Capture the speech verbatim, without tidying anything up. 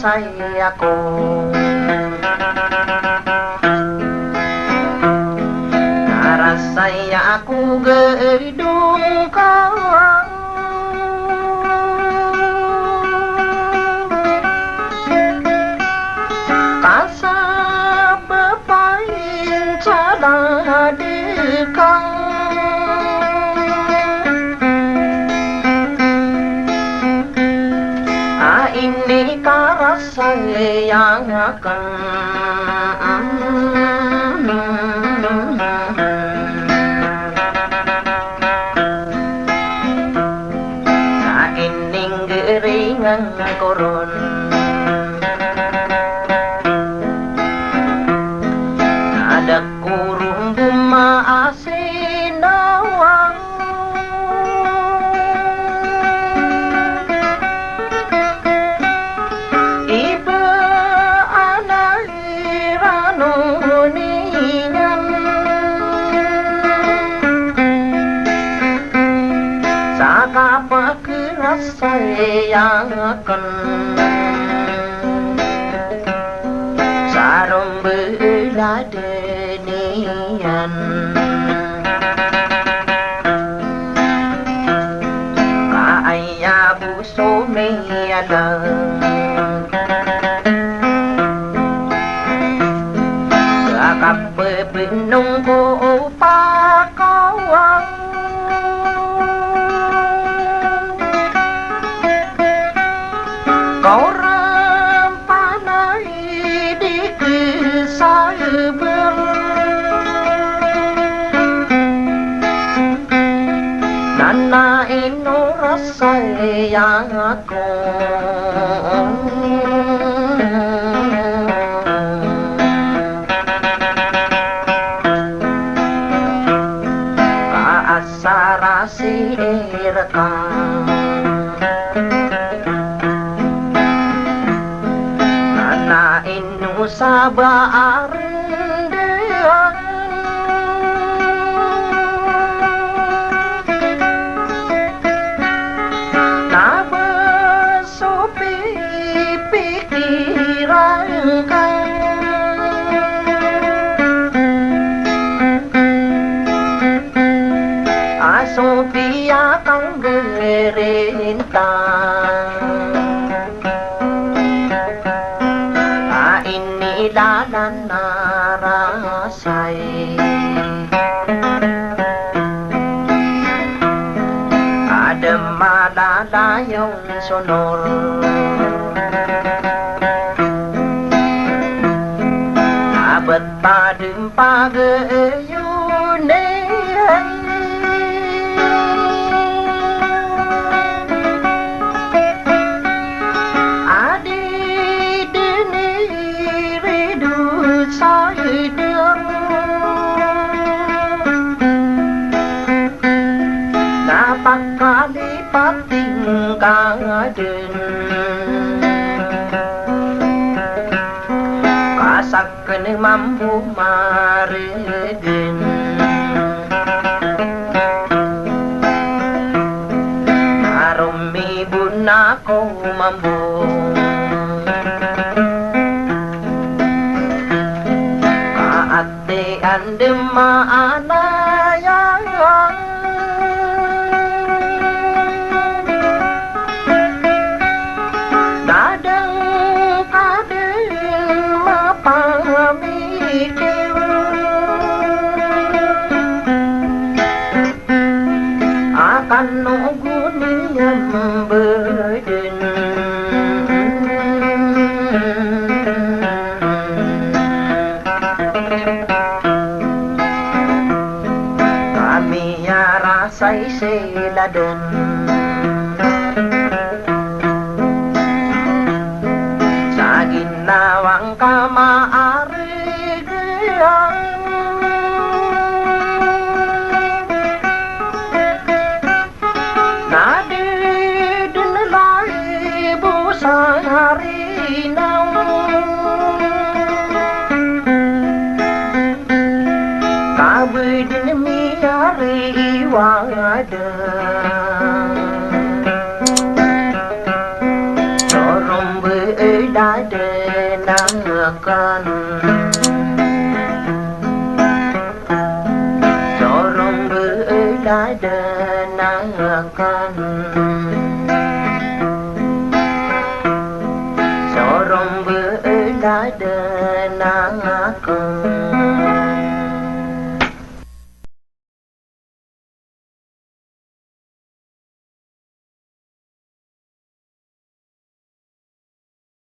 Rasay ako, na rasay ako gedong ka. Ka sa bepain sa lade ka. A inikarasay aken. Sa ininggeringan ko ron, a da ko ron bo maasinawan. Iba a na iran o niyan sa kapakerasay aken sa rombelad niyan. Ka aya bo so miyalang sa kapebenong ko pakawang. Ka oran panay di kesabar. Na na inorasay ako. Ka asar a sii reka. Na na inosaba a rendean. Na ba so pipikiran ka a so piyakanggerintang a inilalan a rasay a da malalayon sonor a bet padem pagayon e. A di den i rido sa idar na pakalipating ka den. Ka saken mambo maregen a romibon ako mambo. Ka ati anda maana ya. Na da ngka den mapamikir a kano goni a mbaden. Ka miyarasay sii laden sa ginawa ngka maaregen. Na di den laibo sa rinaw ka ba den miyariwada. Sorong ba da Laden akn. Sorong beladen akn.